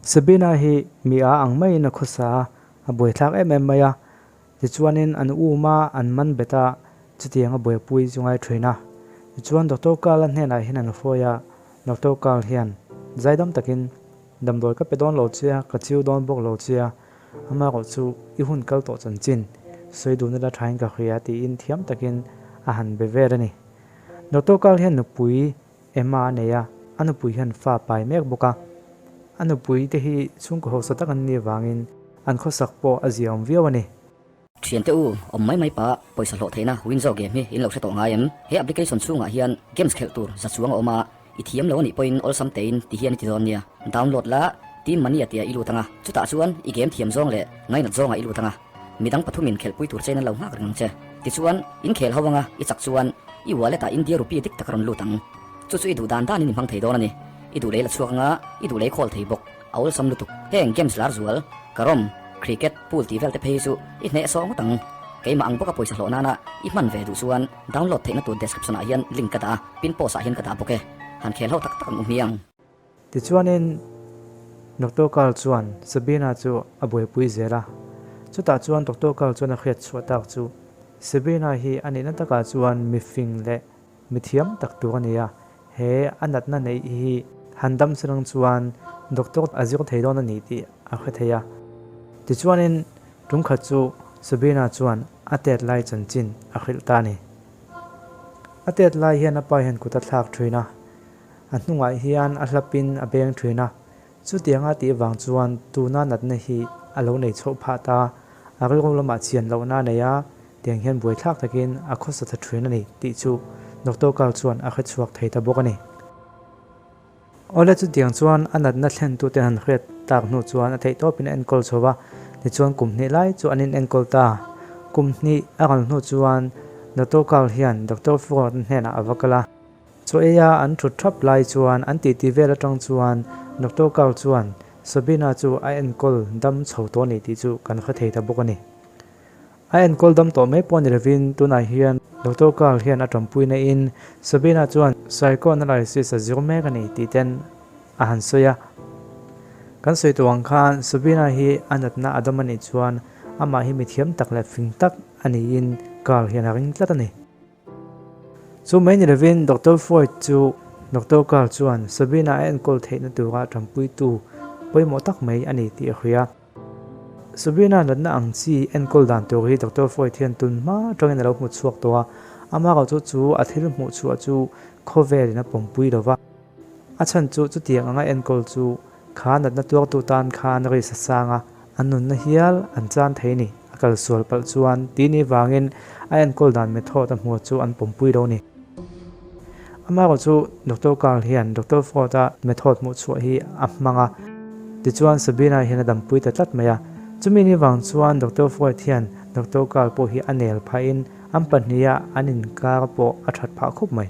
Sabina hi mi a ang maiin a khawsa a, a buaithlak em em mai a. Tichuanin an um a, an man bet a, chutiang a buaipui chu ngai thin a. Tichuan Doctor Carl-a hnenah hian an hruai a, Doctor Carl hian zaidam takin, Damdawi ka pe dawn lo che a, ka chiu dawn bawk lo che a, amaherawh chu i hun kal tawh chanchin sawi dun ila thain ka hria tiin thiam takin a han be vel a ni. Doctor Carl hian nupui Emma a nei a, a nupui hian fa pai mek bawk a. A nupui te hi chhungkaw hausa tak an nih avangin an khawsak pawh a ziaawm viau a ni. Thiante u, awm mai mai pah, pawisa hlawh theihna Winzo game hi in lo hre tawh ngai em? He application chhungah hian games khelh tur za chuang a awm a, i thiam lo a nih pawhin awlsam tein ti hian i ti dawn nia. Download la, Team Mania tia i lut ang a, chutah chuan i game thiam zawng leh ngainat zawngah i lut ang a, midang pathumin khelhpui tur chein an lo nghak reng ang che. Tichuan, in khel ho anga i chak chuan i wallet ah India rupee dik tak a rawn lut ang. Chu chu i duh dan danin i hmang thei dawn a ni. I duh lei la chhuak anga i duh lei khawl thei bawk. A awlsam lutuk. Heng games lar zual, carrom, cricket, pool tih vel te phei hi chu i hneh sawh ngawt ang. Keimah ang bawka pawisa hlawh nana i hman ve duh chuan download theihna tur description ah hian link ka dah a, pin post ah hian ka dah bawk e. Han khel ho tak tak ang u hmiang. Tichuanin Doctor Carl chuan Sabina chu a buaipui zel a, chutah chuan Doctor Carl chuan a hriat chhuah tak chu Sabina hi a nihna takah chuan mifing leh mithiam tak tur a ni a, he a natna neih hi han dam se lang chuan Doctor a zir thei dawn a ni tih a hre thei a. Tichuanin tumkhat chu Sabina chuan a tet lai chanchin a hrilh ta a ni. A tet lai hian a pa hian kut a thlak thin a, A hnungah hian a hlapin a beng thin a, chutianga tih vang chuan tuna natna hi a lo nei chhoh phah ta, a rilru lamah chian lohna a nei a, tiang hian buaithlak takin a khawsa tha thin a ni tih chu Doctor Carl chuan a hrechhuak thei ta bawk a ni. Awle chutiang chuan a natna thlentute han hriat tak hnu chuan a theihtawpin a enkawl chho va, tichuan kum hnih lai chu an inenkawl ta. Kum hnih a kal hnu chuan Doctor Carl hian Doctor Ford hnenah a va kal a. Chaw eia an thut thap lai chuan an titi vel atang chuan Doctor Carl chuan Sabina chu a enkawl dam chho tawh a ni tih chu kan hre thei ta bawk a ni. A enkawl dam tawh mai pawh ni lovin tunah hian Doctor Carl hian a tanpuina in Sabina chuan psychoanalysis a zir mek a ni tih ten a han sawi a. Kan sawi tawh ang khan Sabina hi a natna a dam a nih chuan amah hi mithiam tak leh fing tak a niin Carl hian a ring tlat a ni. Chu mai ni lovin Doctor Freud chu Doctor Carl chuan Sabina a enkawl theihna tura tanpuitu pawimawh tak mai a ni tih a hria. Sabina natna ang chi enkawl dan tur hi Doctor Freud hian tun hma atangin a lo hmu chhuak tawh a, amaherawhchu chu a thil hmuh chhuah chu khawvelin a pawmpui lo va. A chhan chu chutiang anga enkawl chu kha natna tuartu tan khan risk a sang a, an nunna hial an chan thei ni. A kal sual palh chuan tih ni vangin a enkawl dan method a hmuh chu an pawmpui lo ni. Amaherawh chu Doctor Carl hian Doctor Ford-a method hmuh chhuah hi a hmang a, tichuan Sabina hian a dampui ta tlat mai a. Chumi ni vang chuan Doctor Freud hian Doctor Carl pawh hi a nel phahin an pahniha an inkar pawh a that phah khawp mai.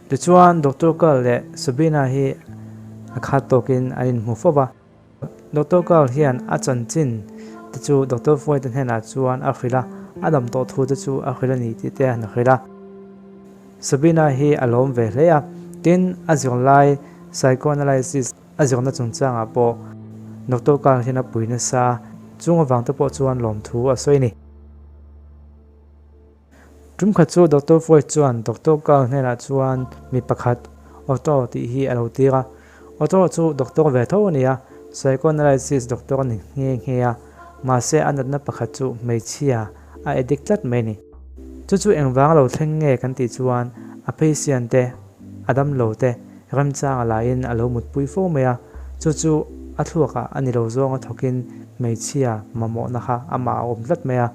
Tichuan Doctor Carl leh Sabina hi a khat tawkin an inhmu fo va. Doctor Carl hian a chanchin te chu Doctor Freud-a hnenah chuan a hrilh a, a dam tawh thu te chu a hrilh a ni tih te an hrilh a. Sabina hi a lawm ve hle a, tin a zirlai psychoanalysis a zirna chungchangah pawh Doctor Carl hian a pui nasa a, chung avang te pawh chuan lawmthu a sawi a ni. Tumkhat chu Doctor Freud chuan Doctor Carl hnenah chuan mi pakhat Otto tih hi a lo tir a. Otto chu doctor ve tho a ni a, psychoanalysis doctor a ni nghe nghe a, mahse a natna pakhat chu hmeichhia a addict tlat mai a ni. Chu chu engvang a lo thleng nge kan tih chuan a patient te, a damlo te remchang a laiin a lo mutpui fo mai a, chu chu a thluakah a ni lo zawnga thawkin hmeichhia mamawhna kha amah a awm tlat mai a.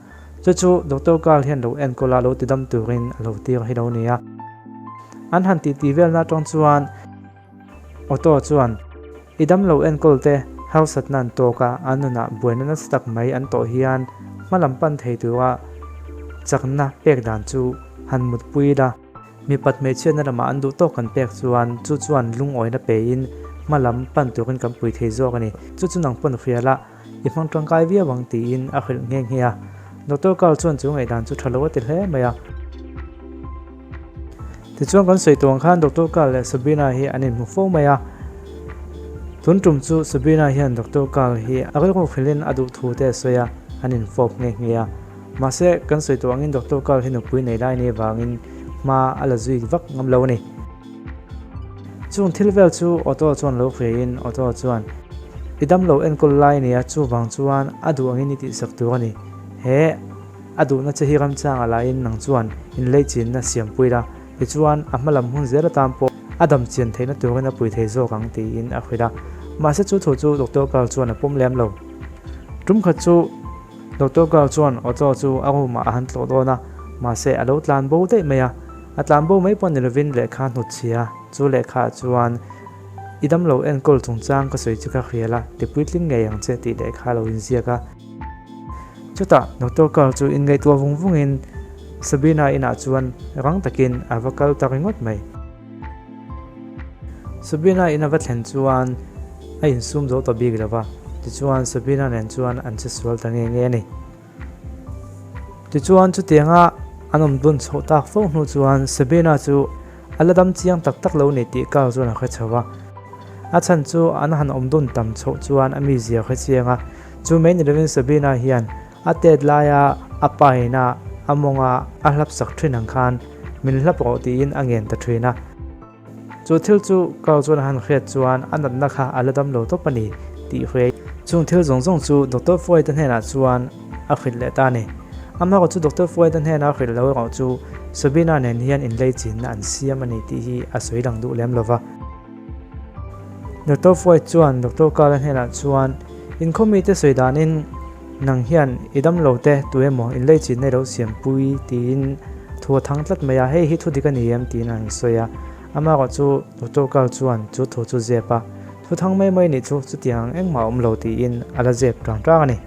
Chu chu Doctor Carl hian lo enkawl a, lo ti dam turin a lo tir hi lo ni a. An han tih tih velna atang chuan Otto chuan, I dam lo enkawl te, harsatna an tawk a, an nunah buaina nasa tak mai an tawh hian hma lam pan thei tura chakna pek dan chu han mutpui ila. Mipat hmeichhiatna lamah an duh tawk kan pek chuan chu chuan lungawina pein hma lam pan turin kan pui thei zawk a ni. Chu chu nang pawn hria la. I hmang tangkai viau ang tiin a hrilh nghe nghe a. Doctor Carl chuan chu ngaihdan chu tha lo a ti hle mai a. Tichuan kan sawi tuang khan Doctor Carl leh Sabina hi an inhmu fo mai a. Tun tum chu Sabina hian Doctor Carl hi a rilru hrilhin a duh thu te a sawi a, an infawp nghe nghe a. Mahse, kan sawi tawh angin Doctor Carl hi nupui nei lai ni vangin hma a la zui vak ngam lo a ni. Chung thil vel chu Otto chuan lo hriain Otto chuan, I damlo enkawl lai nia, chuvang chuan a duh angin i tihsak tur a ni. He a duhna che hi ramchangah lahin nang chuan inleichinna siampui la, tichuan a hma lam hun zel atan pawh a dam chian theihna turin a pui thei zawk ang tiin a hrilh a. Mahse chu thu chu Doctor Carl chuan a pawm lem lo. Tum khat chu Doctor Carl chuan Otto chu a room ah a han tlawh dawn a, mahse a lo tlan bo daih mai a. A tlan bo mai pawh ni lovin lehkha hnut chhia, chu lehkha ah chuan I damlo enkawl chungchang ka sawi chu ka hrial a, ti puitling ngei ang che tih lehkha a lo inziak a. Chutah Doctor Carl chu inngaihtuah vung vungin Sabina inah chuan rang takin a va kal ta ringawt mai. Sabina in a va thlen chuan a insum zo ta bik lo va, tichuan Sabina nen chuan an che sual ta nge nge a ni. Tichuan chutianga an awm dun chhoh tak fo hnu chuan Sabina chu a la dam chiang tak tak lo ni tih Carl chuan a hre chho va. A chhan chu an han awm dun tam chhoh chuan a mizia a hre chiang a, chu mai ni lovin Sabina hian a tet laia a paina a mawnga a hlap sak thin ang khan min hlap rawh tiin a ngen ta thin a. Chu thil chu Carl chuan a han hriat chuan a natna kha a la dam lo tawp a ni tih hria. Chung thil zawng zawng chu Doctor Floyd-a hnenah chuan a hrilh leh ta a ni. Amaherawh chu Doctor Floyd-a hnena a hrilh lo erawh chu Sabina nen hian inleichinna an siam a ni tih hi a sawi lang duh lem lo va. Doctor Floyd chuan Doctor Carl-a hnenah chuan, Inkhawmite sawi danin nang hian i damlo te tu emaw inleichinna i lo siampui tiin thu a thang tlat mai a, hei hi thu dik a ni em tiin an sawi a. Amaherawh chu Doctor Carl chuan chu thu chu zep a, thu thang mai mai nih chu chutiang ang engmah a awm lo tiin a la zep tang tang a ni.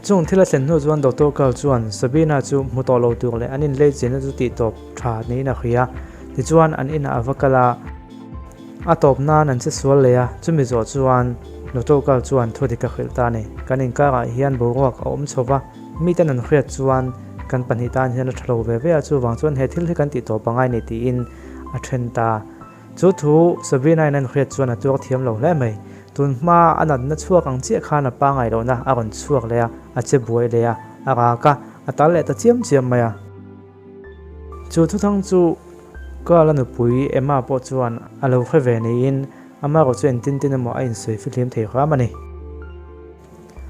Chung thil a thlen hnu chuan Doctor Carl chuan Sabina chu hmu tawh lo tur leh an inleichinna chu tihtawp tha niin a hria. Tichuan an inah a va kal a, a tawp nan an che sual leh a, chumi zawh chuan Doctor Carl chuan thu dik a hrilh ta a ni. Kan inkarah hian boruak a awm chho va, miten an hriat chuan kan pahnih tan hian a tha lo ve ve a, chuvang chuan he thil hi kan tihtawp angai ni tiin a then ta. Chu thu Sabina in an hriat chuan a tuar thiam lo hle mai. Tun hma a natna chhuak ang chiah khan a pangai lohna a rawn chhuak leh a, a che buai leh a, a rak a, a tal leh ta chiam chiam mai a. Chu thuthang chu Carl-a nupui Emma pawh chuan a lo hre ve niin amaherawh chu engtin tin emaw a insawi fihlim thei hram a ni.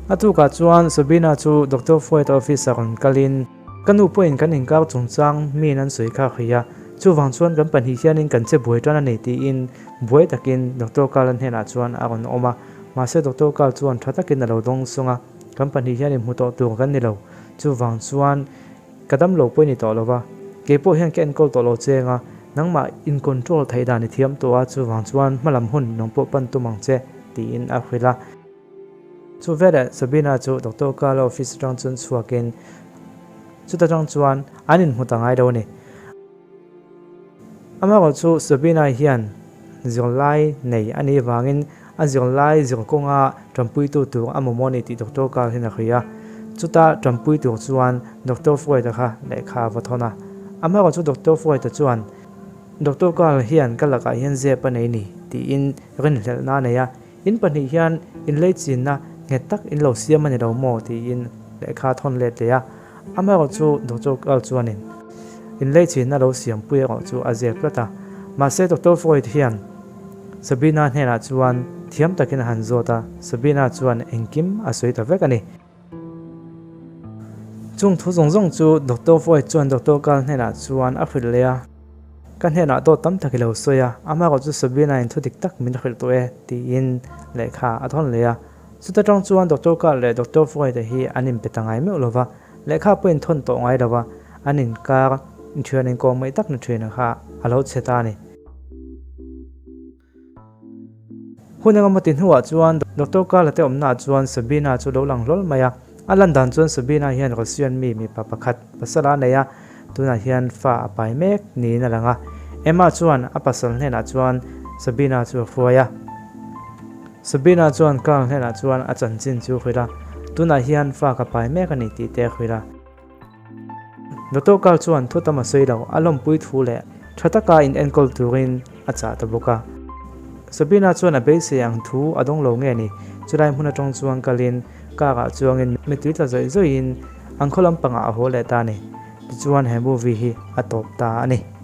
A tukah chuan Sabina chu Doctor Floyd-a office-ah rawn kalin, Ka nu pawhin kan inkar chungchang miin an sawi kha hria, chuvang chuan kan pahnih hianin kan che buai tan a ni tiin buai takin Doctor Carl-a hnenah chuan a rawn awm a. Mahse Doctor Carl chuan tha takin a lo dawng sung a, Kan pahnih hian inhmu tawh tur kan ni lo, chuvang chuan Ka dam lo pawh i ni tawh lo va, kei pawh hian ka enkawl tawh lo che anga, nangmah in control theih dan i thiam tawh a, chuvang chuan hmalam hun nang pawh pan tum ang che, tiin a hrilh a. Chu veleh Sabina chu Doctor Carla office atang chuan chhuakin chuta tang chuan an inhmu ta ngai lo a ni. Amaherawh chu Sabina hian zirlai nei a nih vangin a zirlai zir kawnga tanpuitu tur a mamawh a ni tih Doctor Carl hian a hria. Chuta tanpui tur chuan Doctor Freud-a kha lehkha a va thawn a. Amaherawh chu Doctor Freud-a chuan, Doctor Carl hian ka lakah hian zep a nei ni tiin rinhlelhna a nei a. In pahnih hian inleichinna nghet tak in lo siam a ni lo maw tiin lehkha a thawn let leh a. Amaherawh chu Doctor Carl chuanin inleichinna lo siampui erawh chu a zep tlat a. Mahse Doctor Freud hian Sabina hnenah chuan thiam takin a han zawt a, Sabina chuan engkim a sawi ta vek a ni. Chung thu zawng zawng chu Doctor Freud chuan Doctor Carl hnenah chuan a hrilh leh a. Ka hnenah dawt tam tak i lo sawi a, amaherawh chu Sabina in thu dik tak min hrilh tawh e tiin lehkha a thawn leh a. Chuta tang chuan Doctor Carl leh Doctor Freud-a hi an inpe ta ngai meuh lo va, lehkha pawhin thawn tawh ngai lo va, an inkar inthian inkawm ngaih tak ni thin kha a lo chhe ta a ni. Hun engemaw ti hnuah chuan Doctor Carl-a te awmnaah chuan Sabina chu lo lang hlawl mai a. A lan dan chuan Sabina hian Russian mi mipa pakhat pasal a nei a, tunah hian fa a pai mek niin a lang a. Emma chuan a pasal hnenah chuan Sabina chu a hruai a. Sabina chuan Carl hnenah chuan a chanchin chu hrilh a, tunah hian fa ka pai mek a ni tih te a hrilh a. Doctor Carl chuan thu tam a sawi lo, a lawmpui thu leh tha taka in enkawl turin a chah ta bawk a. Sabina chuan a beisei ang thu a dawng lo nge ni? Chulai hmun atang chuan kalin car ah chuangin mittui tla zawih zawihin an khaw lampangah a haw leh ta a ni. Tichuan he movie hi a tawp ta a ni.